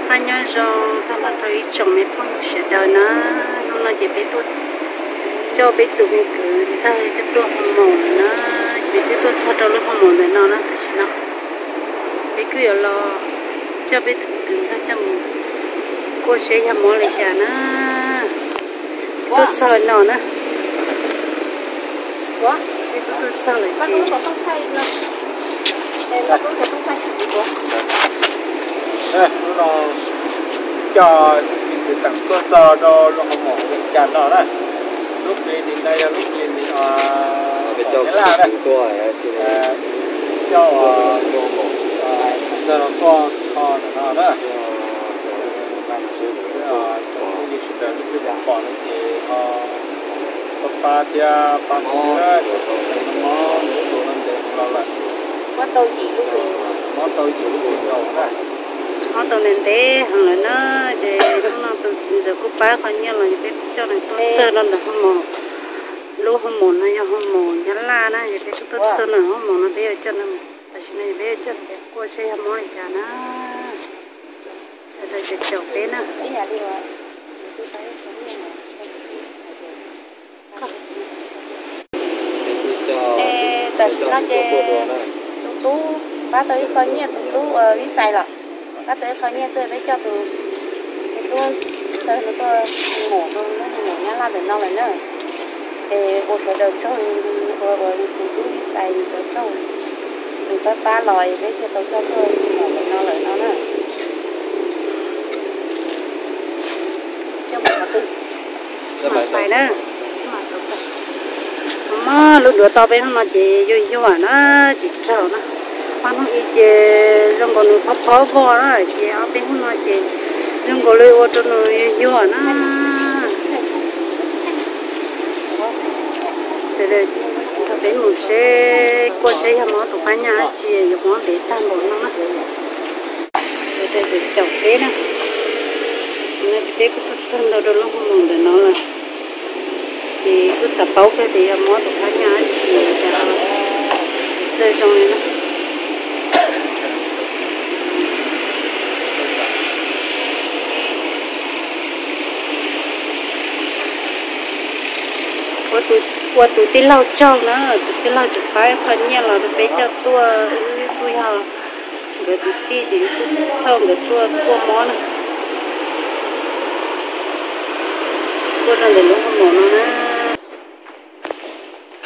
Nyob zoo tag nrho rau ib tsoom me phooj ywg sawv daws na, hnub no ces peb tuaj coj peb tus me kwv ntxawg coj tuaj hoo maum lawm na, ces peb twb tuaj txog rau lub hoo maum ntawm no na, tam sim no peb kuj yuav los coj peb tus kwv ntxawg coj mus kuaj seb yog mob li cas na. Tuaj txog no na, peb kuj tuaj txog lawm ces coj tus kwv teem tuaj txog rau lub hoo maum li cas no na. Lub hlis nim no yog lub hlis nim no laj na, coj tus ntxawg no tuaj kho ntawm no na. Peb sawv daws twb pom no ces ho pab pab thiab pab tus kwv ntxawg no mob ntev los lawm, mob tau yim lub hlis nkaus na. Mob tau ntev ntev heev lawm na, ces hnub no tus txiv ntxawm kuj pab qhov nyiaj los ces peb coj nws tuaj txog rau ntawm hoo maum. Lub hoo maum no yog hoo maum Nyab Laj na, ces peb kuj tuaj txog ntawm hoo maum no peb yuav coj nws, tam sim no ces peb yuav coj nws kuaj seb yog mob li cas na. Sawv daws caum peb na. Tam sim no ces tus tub pab tau ib qho nyiaj, tus tub ua vib xais los pab tau ib qho nyiaj tuaj peb coj tus, tus tub ntxawg no tuaj maum rau lub maum Nyab Laj ntawm no lawm na. Es ua sawv daws tsaug, ua ua tus tub vib xais ntawd tsaug, nws pab pab los es peb thiaj tau coj tuaj maum ntawm no lawm no na. Coj mus qhov twg? Mam pais na. Mob lub duav tau peb hnub no ces yuag yuag na, tsis raug na. Ob hnub ib ces zoo nkaus nws phob phob vog na, ces ob peb hnub no ces zoo nkaus li ua rau nws yuag yuag na. Sawv daws nrog peb mus seb kuaj seb yog mob tus qab nyaj dab tsi yuav mob ntev tag npaum no na. Sawv daws caum peb na. Tam sim no ces peb kuj tuaj txog ntau rau lub hoo maum ntawm no lawm. Ces kuj xav paub kiag tias yog mob tus qab nyaj dab tsi cas tsis txawj zoo li na. Ua tus tij laug tsaug na, tus tij laug tseem pab qho nyiaj los rau peb coj tuaj, wb kuj yog nkawd tus tij ces wb kuj thauj nkawd tuaj kuaj mob na. Kuaj rau ntawm lub hoo maum no na.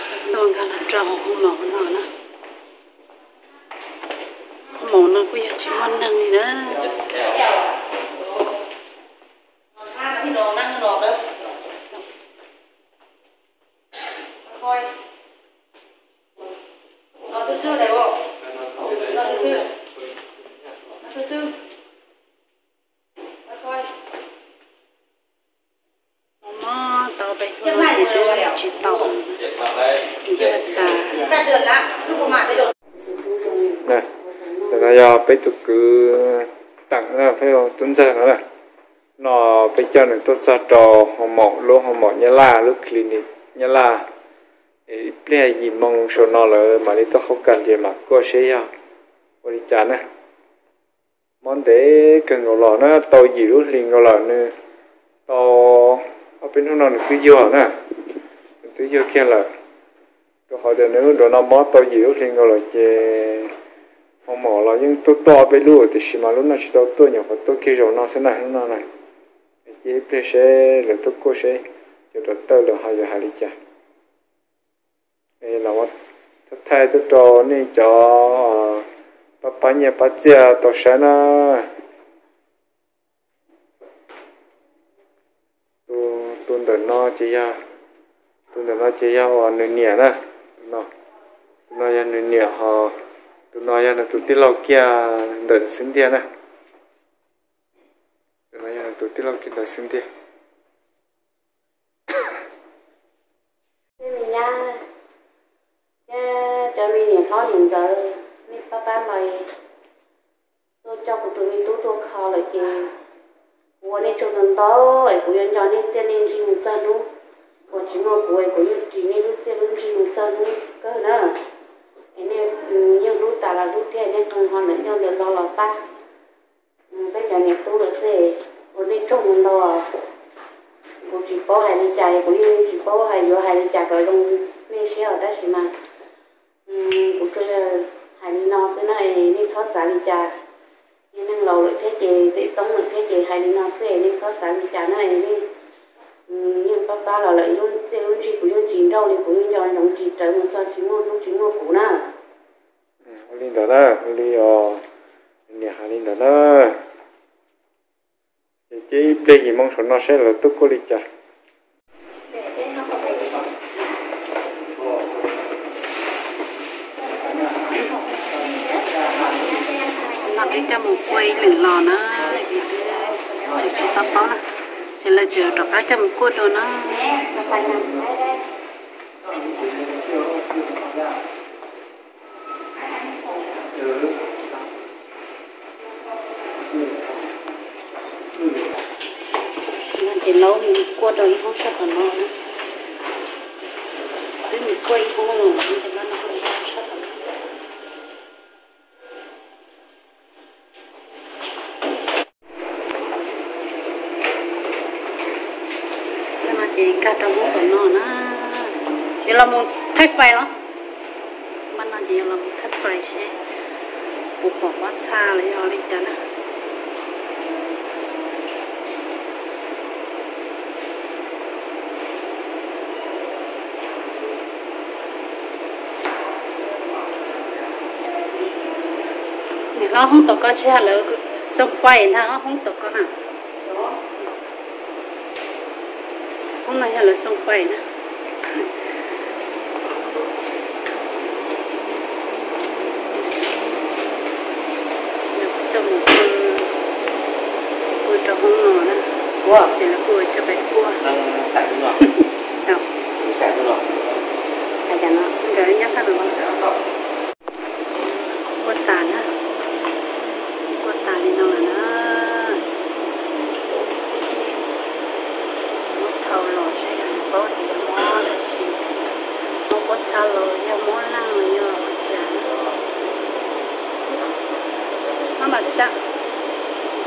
Txog tuaj nkag los rau hoo maum no na. Hoo maum no kuj yog tsis muaj neeg li na. Mob tau peb hnub no ces twb tsis tau, yog tas. Ntawm no yog peb tus kwv Teem, peb tub ntxawg no na. No peb coj nws tuaj txog rau hoo maum, lub hoo maum Nyab Laj, lub clinic Nyab Laj. Ib pliag yim moo saum no lawv mam li tuaj qhauv kag li mam kuaj seb yog ua li cas na. Mob ntev kawg nkaus los na, tau yim lub hlis nkaus lawm, nws tau ob peb hnub no nws twb yuag na, nws twb yuag kiag lawm. Rau qhov tias nws lub duav no mob tau yim lub hli nkaus lawm ces hoo maum los yeej tuaj tuaj ob peb lub tiam sis mas lub no tsis tau tuaj, nyuam qhuav tuaj kiag zaum no xwb na, lub no na. Cia ib pliag seb lawv tuaj kuaj seb cov dov tawj lawv ho yuav hais li cas. Los thaij tuaj rau nej cov pab pab nyiaj pab txiaj tau saib na. Tus ntawm no ces yog, tus ntawm no ces yog uas nws niam na. Tus no, tus no yog nws niam, ho tus no yog nws tus tij laug kiag ntawm xwb ntiag na. Tus no yog nws tus tij laug kiag ntawm xwb ntiag. Cov me niam hlob niam ntxawm, nej pab pab los tuaj coj kuv tus me tub tuaj kho lawm ces kuv ua nej tsaug ntau ntau es kuv yuav nco nej txiaj nej ntsig mus txog hnub. Uas tsis muaj kuv es kuv yeej ris nej lub txiaj lub ntsig mus txog hnub kawg na. Es nej yeej hlub tas los hlub thiab, nej qee ho lawm nyob ntawd los los pab peb cov niam tub lawm. Kuv tsis paub hais li cas, kuv yeej tsis paub hais yuav hais li cas kom zoo nej siab os, tab sis mas kuv tsuas yog hais li no xwb na, es nej txhob xav li cas. Yog neeg laus lawm thiab ces tej toob lawm thiab ces hais li no xwb es nej txhob xav li cas na, es nej yeej pab pab los lawm, txij lub ntsig kuv yeej tsis nrauj li, kuv yeej nco ntsoov tsis rawv mus txog tsis muaj hnub tsis muaj kuv na. Ua li ntawd na, ua li os, niam hais li ntawd na. Ces ib pliag yim moo saum no saib lawv tuaj kuaj li cas. No peb coj mus kuaj ib lwm los na, ces tsis tau paub na, ces lawv tseem rov qab coj mus kuaj dua na. No ces lawv mus kuaj rau ib hoob sab tom no na. Twb mus kuaj ib hoob lawm ces lawv no sab tom no. Ces nkag rau hoob tom no na. Yuav los mus thaij fais los? Mas no ces yuav los mus thaij fais seb puas pom pob txha los yog li cas na. Niam hlob, hoob tom ko tsis yog lawv xoo fais ntag, hoob tom ko na. Hoob no yog lawv xoo fais na. Coj mus pw, pw rau hoob no na. Ces lawv kuj coj pais kuaj. Hais cas no, nkawd nyob sab no. Kuaj tas na, kuaj tas li no lawm na. Muab thau los seb paub tias mob dab tsi, mob pob txha los yog mob leeg los yog ua cas. Mob mas tsam,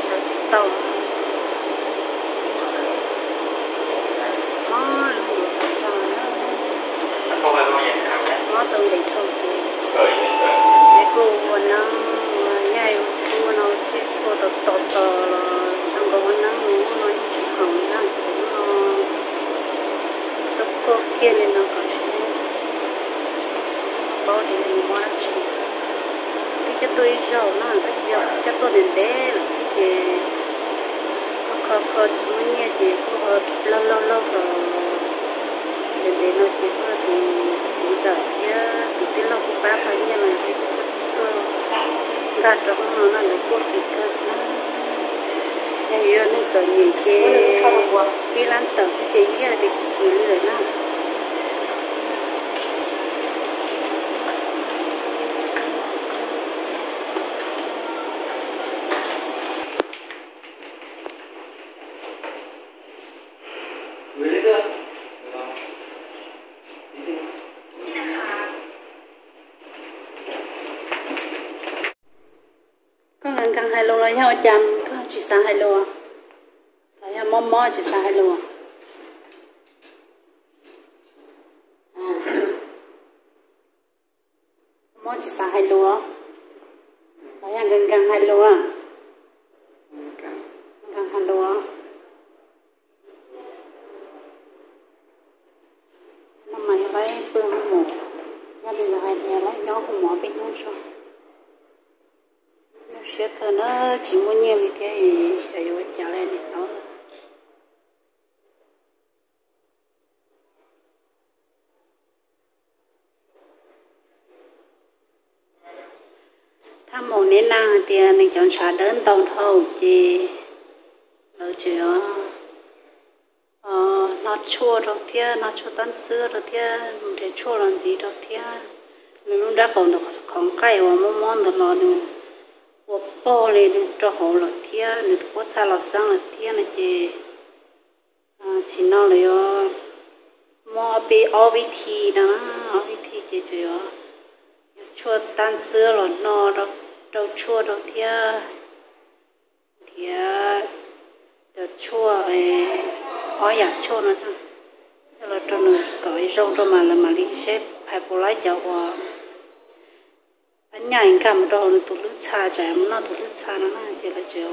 sawv tsis tau. Mob lub ntuv tag zog na, mob tau ntev dhau ces, ces kuj ua neeb ua yaig ua tub no txhij txhua tos tos tos los zoo nkaus ua neeb ua no yeej tsis haum li na. Ces hnub no tuaj kuaj kiag li no kom seb paub tias yog mob dab tsi. Twb coj tuaj ib zaug na, tab sis yog coj tuaj ntev ntev lawm xwb ces kho kho tsis muaj nyiaj ces kuj ho laug laug laug los ntev ntev no ces kuj tus txiv ntxawm thiab tus tij laug kuj pab kho nyiaj los peb coj tuaj nkag rau hoob no na, lawv kuaj kim kawg na. Yog yus yog neeg txom nyem ces ib lab tawm xwb ces yeej tias kim kim li lawm na. Koj nkees nkees hais lus los yog ua cas koj tsis xav hais lus? Los yog mob mob tsis xav hais lus? Mob tsis xav hais lus, los yog nkees nkees hais lus? Nkees hais lus. No mas yog laib pw hu mom, yog li lawv hais tias laib nyob hu mom peb hnub tso. Nyuaj siab kawg na, tsis muaj nyiaj li thiab xyov yuav ua cas li nim no. Thaj maum neb na hais tias nws cov ntshav dawb ntau dhau ces lawv tseem hno tshuaj rau thiab, hno tshuaj tab xwb rau thiab, nrhiav tshuaj los ntxiv rau thiab. Nws lub nrab qaum ntawm qhov nqaij uas mob mob ntawd los nws ua pog li nws rau hauv lawm thiab, nws tus pob txha los xeeb lawm thiab no ces tsim no lawv yuav muab ob peb ob vib thi no, ob vib thi ces tseem yuav, yuav tshuaj tab xwb los hno rau tshuaj rau thiab, thiab cov tshuaj, ob yam tshuaj no, coj los rau nws kom zoo rau mas lawv mam li seb phais puas laib cov uas pab nyaj nkag mus rau hauv nws tus hlwb txha, tsam mus noj tus hlwb txha no na, ces lawv tseem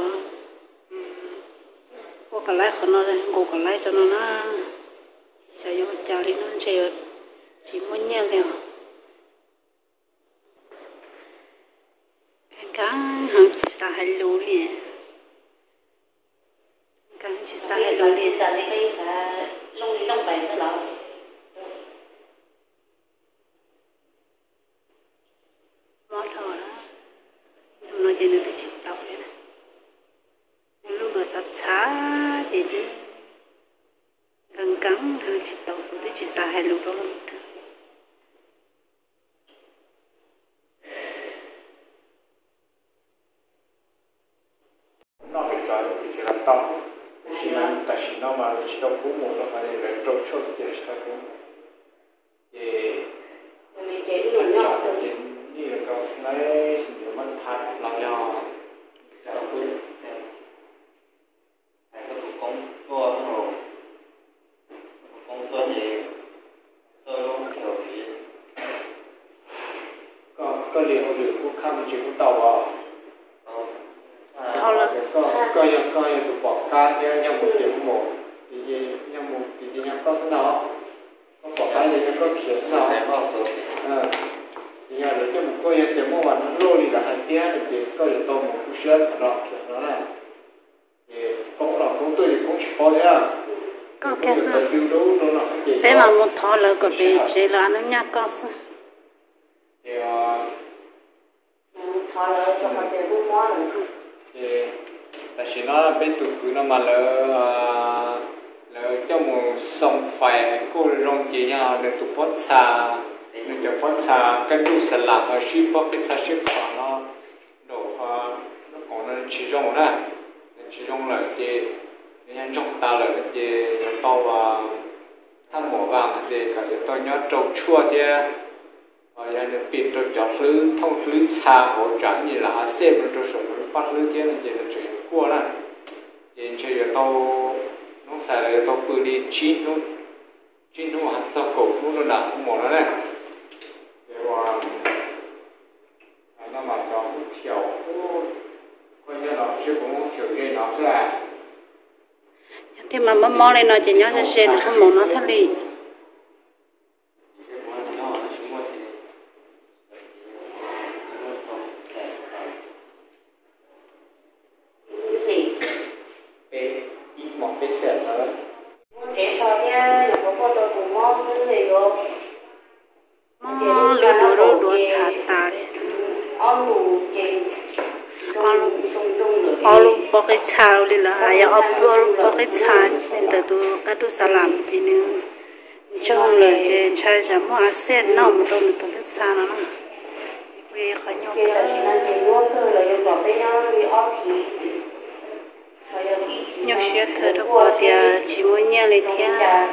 ua kom laib qhov no, nqus kom laib tso no na. Xyov yuav ua cas li no, ntshe yuav tsis muaj nyiaj li os. Nkag heev tsis xav hais lus li. Nkag heev tsis xav hais lus li. Mob dhau na, tus no ces nws twb tsis tau li na. Nws lub duav txhav txhav ces twb nkag nkag heev tsis tau, kuv twb tsis xav hais lus rau leej twg. Noj pem tsev los tau, tiam sis mas tam sim no mas lawv tsis tau pub mus rau qhov lawv rau tshuaj ces lawv tsis tau pub mus. Ces ces nws yuav tau xwb na, sis nws yuav muab phaj los yog hais koj tus koob tuaj, koj tus koob tuaj ces txoj lub chaw koj li hauj lwm kuj khaj me ntsis kuj tau os. Koj yog, koj yog tus pom qab thiab nyob mus ces kuj mus, nyob mus ces nyob koj xwb ntag. Koj pom qab ces nyob koj khiav xwb ntag. Ces yog lawv coj mus kuaj yog tias muaj vas loj li lawv hais tiag no ces koj yuav tau mus tu siab qhov no khiav qhov no na. Ces poob los poob tuaj ces poob tsis paub thiab. Koj kiag xwb. Peb mam mus thov lawv kom pem tsev lawv noj nyaj koj xwb. Ces tam sim no peb tus kwv no mas lawv, lawv coj mus xoo fais kuj zoo ces yog nws tus pob txha, nws cov pob txha kaj ntug xas las ho sib pob qib txha sib qhov no, nraum lub koom no tsis zoo na, nws tsis zoo lawm ces nws yog ntsoog tas lawm no ces yuav tau thaj muam vas no ces kom yuav tau nyob rau tshuaj thiab. Yog nws pim rau cov hlwb thooj hlwb txha hauv tsam ib nim lam a xej no rau saum nws paj hlwb thiab no ces nws tseem yuav kuaj na. Ces ntshe yuav tau, hnub xais lawv yuav tau pw li tsib hnub, tsib hnub hais txog kaum hnub rau nram hauv mos no na. Ces ua no mas cov hub thiaum, koj nyob no seb puas muaj hub thiaum ze no xwb. Yog tiag mas mob mob li no ces nyob ze ze tus hub mos no thiaj li. Mob lub duav lub duav txhav tas li. Ob lub pob qib txha li lawm, yog ob lub pob qib txha li ntawm tus qab ntuj xav lam ces nws ntsoog lawm ces ntshai tsam muaj a xej noj mus rau nws tus hlwb txha no na. Kuj yog qhov nyuaj kawg, nyuaj siab kawg rau qhov tias tsis muaj nyiaj li thiab.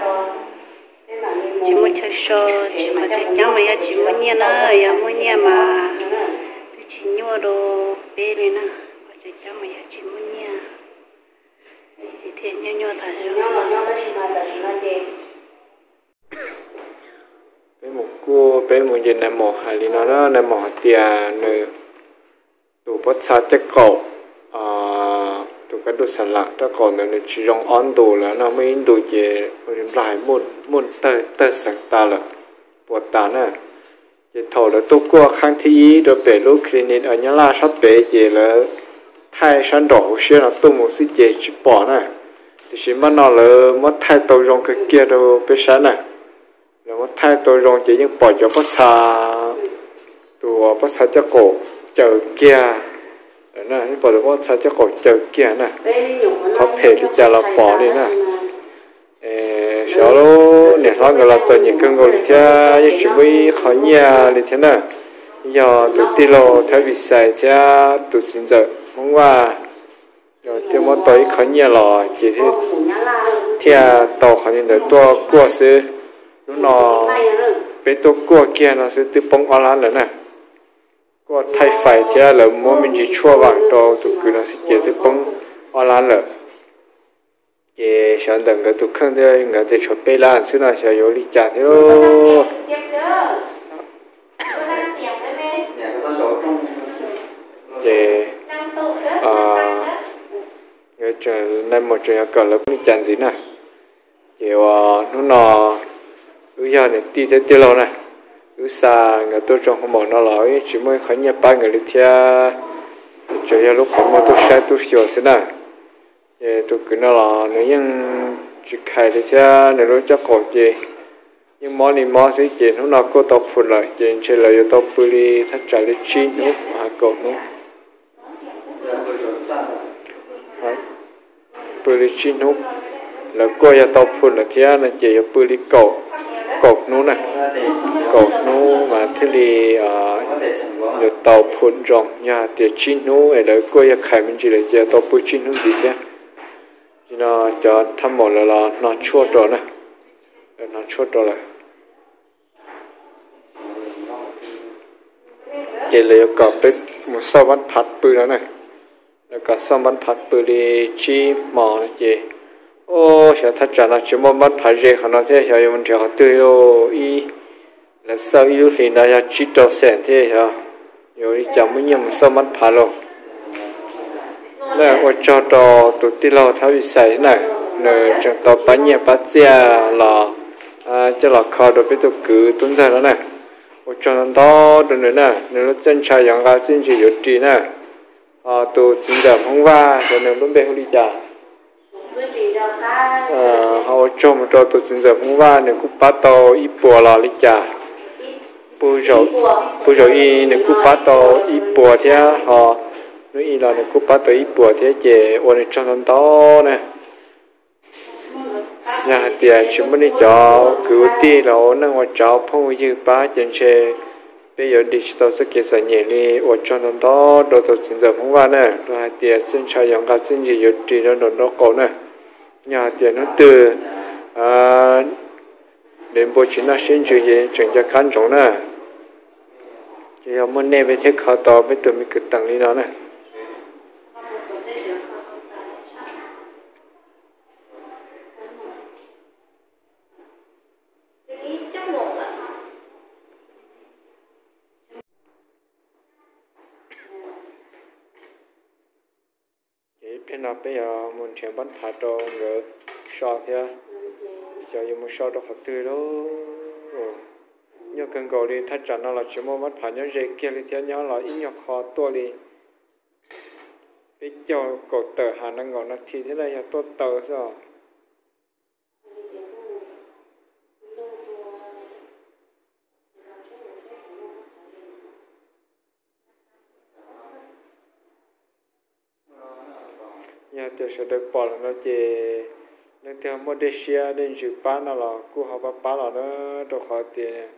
Tsis muaj chaw so, tsis muaj chaw coob mas yog tsis muaj nyiaj na, yog muaj nyiaj mas twb tsis nyuaj rau peb li na, qhov chaw coob mas yog tsis muaj nyiaj ces thiaj nyuaj nyuaj tas zog. Peb mus kuaj, peb mus ces nais maum hais li no na, nais maum hais tias nws tus pob txha caj qaum, tus kaj ntuj xas lam caj qaum ntawd nws tsis zoo ob ntus lawm no, muaj ib ntus ces ua li Nplog hais muaj tawg xeev tas lawm, puas tas na. Ces thaum lawv tuaj kuaj kheej thib ib rau pem lub clinic Nyab Laj sab pem ces lawv thaij sab nraum hauv siab no tuaj mus xwb ces tsis pom na. Tiam sis mas no lawv muab thaij tau zoo kawg kiag rau peb saib na. Lawv muab thaij tau zoo ces yeej pom cov pob txha, tus pob txha caj qaum caws kiag, yeej pom tus pob txha caj qaum caws kiag na. Qhov phem li cas los pom li na. Xyov lub niam hlob nkawd los txom nyem kawg nkaus li thiab yeej tsis muaj ib qho nyiaj li thiab na. Yog tus tij laug Thaib Vis Xais thiab tus txiv ntxawm Hmoob Vaj thiaj muab tau ib qho nyiaj los ces thiaj tau qhov li ntawd tuaj kuaj xwb. Hnub no peb tuaj kuaj kiag no xwb twb poob ob lab lawm na. Kuaj thaij fais thiab lawv muab me ntsis tshuaj vam rau tus kwv no xwb ces twb poob ob lab lawm. Ces xyov ntawm nkawd tus kheej thiab nkawd tias tshuav peb lab xwb no xyov yuav ua li cas thiab lauj. Ces nkawd tseem, nais mus tseem yuav kom lawv poob li cas ntxiv na. Ces uas hnub no wb yog niam tij thiab tij laug na, wb xa nkawd tuaj tso hoo maum no los wb yeej tsis muaj ib qho nyiaj pab nkawd li thiab, tsuas yog lub qhov muag tuaj saib tuaj xyuas xwb na. Ces tus kwv no los nws yeej tsis khais li thiab, nws lub caj qaum ces yeej mob li mob xwb, ces hnub no kuj tau phum lawm ces ntshe lawv yuav tau pw li thaj tsam li tsib hnub, kaum hnub. Pw li tsib hnub, lawv kuj yog tau phum lawm thiab no ces yuav pw li kaum, kaum hnub na, kaum hnub mas thiaj li yuav tau phum zoo. Yog hais tias tsib hnub es lawv kuj yog khais me ntsis lawm ces yuav tau pw tsib hnub ntxiv thiab. Nim no cov thaj maum lawv los hno tshuaj rau na, lawv hno tshuaj rau lawm. Ces lawv yuav kom peb mus xauj npab phav pw no na. Lawv kom xauj npab phav pw li tsib hmo no ces, o, xyov thaj tsam no tsis muaj npab phav ze qhov no thiab xyov yuav mus nrhiav qhov twg lauj. Ib, lawv xauj ib lub hlis ntawd yog tsib rau xees thiab xyov yuav li cas muaj nyiaj mus xauj npab phav lauj. Ua tsaug rau tus tij laug Thab Vis Xais na, nws tseem tau pab nyiaj pab txiaj los coj los kho rau peb tus kwv tub ntxawg no na. Ua tsaug ntau ntau rau nws na, nws lub txiaj ntsha yuav nqa txiaj ntsig yuav ris na. Ho tus txiv ntxawm Hmoob Vaj xyov nws lub npe hu li cas. Ho ua tsaug mus rau tus txiv ntxawm Hmoob Vaj, nws kuj pab tau ib puas los li cas. Pub zaum i nws kuj pab tau ib puas thiab, ho hnub i los nws kuj pab tau ib puas thiab ces ua nws tsaug ntau ntau na. Yog hais tias tsis muaj nej cov kwv ua tij los ua neej ua tsav phooj ua ywg pab ces ntshe peb yuav dim tsis tau txoj kev txom nyem li. Ua tsaug ntau ntau rau tus txiv ntxawm Hmoob Vaj na, rau hais tias txiaj ntsha yuav nqa txiaj ntsig yuav ris rau nraum nraub qaum na. Yog hais tias hnub twg dev npua tsis noj siab ntsws ces tseem nco qab ntsoov na. Ces yog muaj nej peb thiaj kho tau peb tus me kwv Teem li no na. Ces ib pliag no peb yuav mus nrhiav npab phav rau nkawd so thiab, xyov yuav mus so rau qhov twg lauj. Nyuaj kawg nkaus li, thaj tsam no los tsis muaj npab phav nyob ze kiag li thiab, nyob los ib nyuag qho tuaj li peb caug kaum tawm ha nees nkaum nas this thiab na yog tuaj taw xwb os. Yog tias sawv daws pom lawm no ces leej twg muaj dej siab dej ntsws pab no los kuj ho pab pab los na, rau qhov tias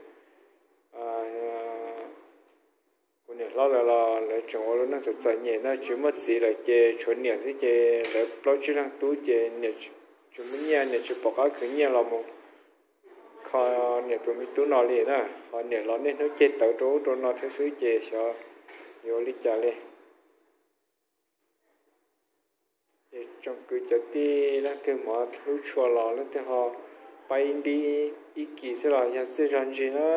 kuv niam hlob lawv los lawv tseem ua lub neej txom txom nyem na, tsis muaj txiv lawm ces tshuav niam xwb ces lawv plaub tsib leeg tub ces niam tsis muaj nyiaj, niam tsis pom qab khwv nyiaj los mus kho niam tus me tub no li na. Ho niam los niaj hnub ceg tawv rau ub rau no thiab xwb ces xyov yuav ua li cas li. Ces tsoom kwv cov tij leej twg hmov hlub tshua los leej twg ho pab ib npib ib kis xwb los yog txiaj zog ntsig na.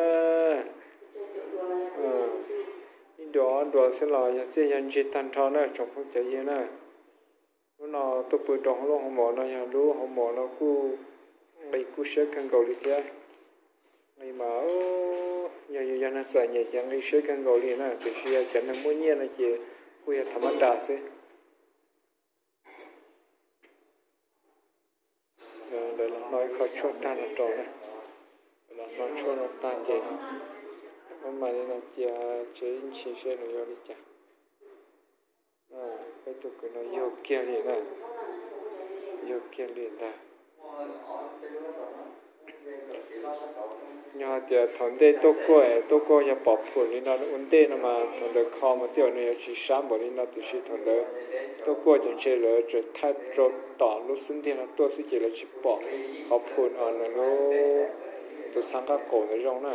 Ib duas ob duas xwb los yog txiaj yog ntsig tag nrho na tsoom phooj cov ywg na. Lub no tuaj pw rau hauv lub hoo maum no yog lub hoo maum no kuj nqi kub siab kawg nkaus li thiab. Nqi mas yog yus yog neeg txom nyem ces nqi siab kawg nkaus li na, tiam sis yog cov neeg muaj nyiaj no ces kuj yog tha mab das xwb. Lawv los hno ib qho tshuaj tag no rau na, lawv los hno tshuaj no tag ces muab mas li no cia tsev ib ntsis seb nws yuav li cas. Peb tus kwv no yug kiag li na, yug kiag li ntag. Yog hais tias thaum ntej tuaj kuaj es tuaj kuaj yog pom phum li no ua ntej no mas thaum ntawd kho mas tej zaum nws yuav tsis sab npaum li no, tiam sis thaum ntawd tuaj kuaj ces ntshe lawv tsuas thaij rau tom lub xub ntiag no tuaj xwb ces lawv tsis pom qhov phum nws lub tus txha nqaj qaum ntawd zoo na.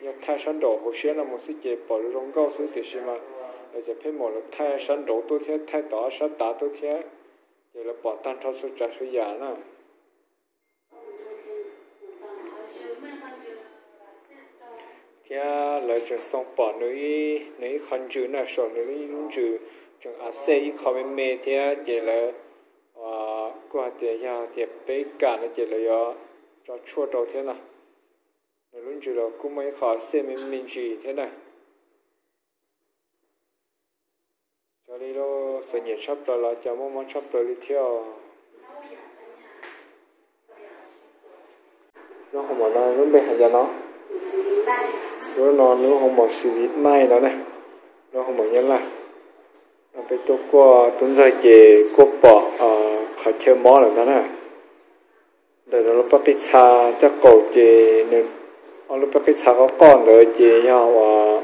Yog thaij sab nraum hauv siab no mus xwb ces pom zoo nkauj xwb, tiam sis mas lawv cov pheej maum lawv thaij sab nraud tuaj thiab thaij tom ob sab tav tuaj thiab, ces lawv pom tag nrho txhua tsav txhua yam na. Thiab lawv tseem xoo pom nws ib, nws ib qho ntsws na, saum nws ib lub ntsws tseem a xej ib qho me me thiab ces lawv kuj hais tias yog tias peb kam no ces lawv yuav tso tshuaj rau thiab no. Nws lub ntsws los kuj muaj ib qho a xej me me ntsis thiab na. Cov li lub txom nyem tshaj plaws los cov muaj mob tshaj plaws li thiab. Lub hoos maum no lub npe hais cas no? Lub no lub hoos maum xis lis maij no ne, lub hoos maum Nyab Laj. No peb tuaj kuaj tub ntxawg ces kuaj pom qhov chaw mob lawm ntag na. Ntawm no lub pob qij txha caj qaum ces nws, ob lub pob qij txha qoj qoj ntawd ces yog uas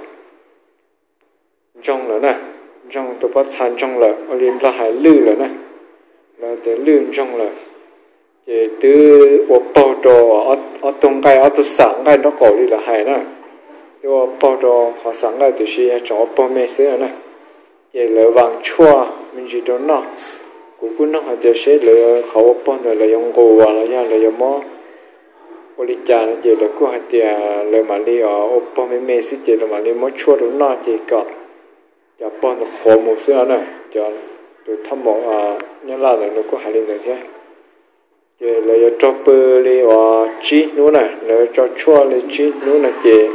ntsoog lawm na, ntsoog, tus pob txha ntsoog lawm, ua li Nplog hais lwj lawm na, lawv tias lwj ntsoog lawm. Ces twb ua paug rau ob tug nqaij, ob tug xam nqaij nraub qaum li lawv hais na, twb ua paug rau qhov xam nqaij tiam sis yog tseem ua paug me xwb na. Ces lawv vas tshuaj me ntsis rau noj. Kuv kuj nug hais tias seb lawv qhov ua paug ntawd lawv yuav nqus los yog lawv yuav muab ua li cas no ces lawv kuj hais tias lawv mam li ua paug me me xwb ces lawv mam li muab tshuaj rau noj ces kom cov paug ntawd qhuav mus xwb no na. Cov tus thaj maum Nyab Laj ntawd nws kuj hais li ntawd thiab. Ces lawv yuav raug pw li uas tsib hnub na, lawv tso tshuaj li tsib hnub no ces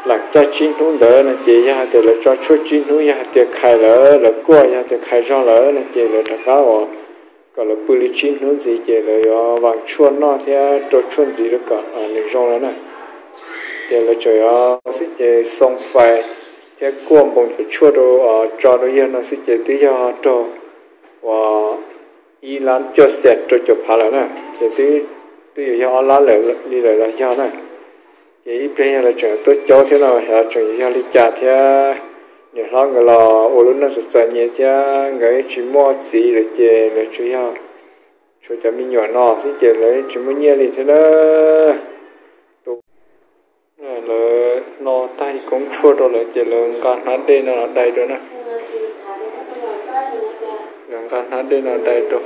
lam caj tsib hnub ntawd no ces yog hais tias lawv tso tshuaj tsib hnub yog hais tias khais lawv, lawv kuaj yog tias khais zog lawm no ces lawv rov qab uas kom lawv pw li tsib hnub ntxiv ces lawv yuav vas tshuaj noj thiab rau tshuaj ntxiv rau kom nws zoo lawm na. Ces lawv tseem yuav xwb ces xoo fais thiab kuaj npoo cov tshuaj rau, tso rau yawg no xwb ces twb yog raug uas ib lab cuaj xees rau caum phav lawm na, ces twb yuav yog ob lab lawm li lawm los yog na. Ces ib pliag yog lawv tseem tuaj caub thiab no los tseem yuav yog li cas thiab. Niam hlob nkawd los ua lub neej txom txom nyem thiab nkawd tsis muaj txiv lawm ces lawv tsuas yog tshuav cov me nyuam no xwb ces lawv tsis muaj nyiaj li thiab na. Lawv hno tag ib koob tshuaj rau lawm ces lawv nqa hnab dej no los dai rau na. Lawv nqa hnab dej no dai rau.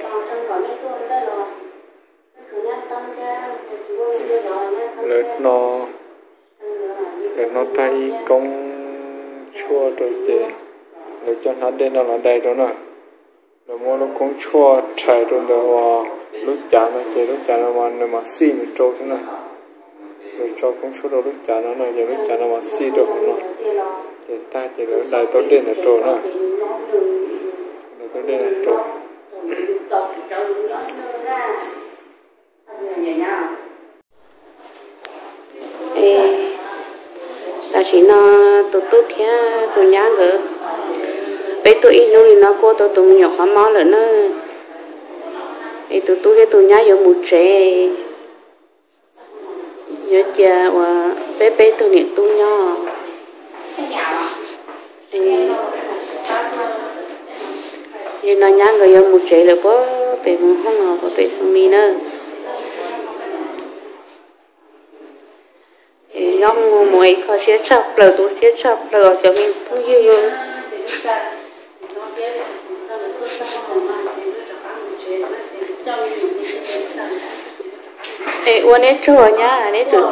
Lawv hno, lawv hno tag ib koob tshuaj rau ces lawv coj hnab dej no los dai rau na. Lawv muab lub koob tshuaj rhais rau ntawm uas lub cav no ces lub cav no mas nws mas xij nws rau xwb na. Lawv tso koob tshuaj rau lub cav no no ces lub cav no mas xij rau hauv no. Ces tag ces lawv dai tau dej ntawd rau na. Dai tau dej ntawd rau. Tam sim no tus tub thiab tus nyab nkawd, peb tuaj ib hnub li no kuaj tau tus me nyuam qhov mob lawm na. Es tus tub thiab tus nyab yuav mus tsev, yuav cia uas peb peb tug niam tub nyob. Nim no nyab nkawd yuav mus tsev lawm puag pem mus hooj os, puag pem Xoo Mis na. Nyob mus mus ib qho siab tshaj plaws, tu siab tshaj plaws os cov me phooj ywg. Es ua neb tsaug nyab, neb tseem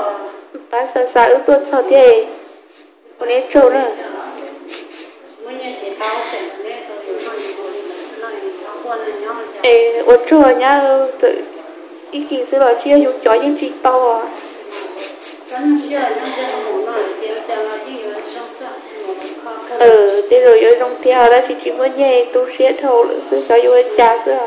pab xa xa wb tuaj txog thiab. Ua neb tsaug na. Es ua tsaug nyab, ib kis xwb los tsis yog yus cov yeej tsis tau. Tej zaum yuav zoo tiag tab sis tsis muaj nyiaj, tu siab dhau lawm xwb, xyov yuav ua cas xwb.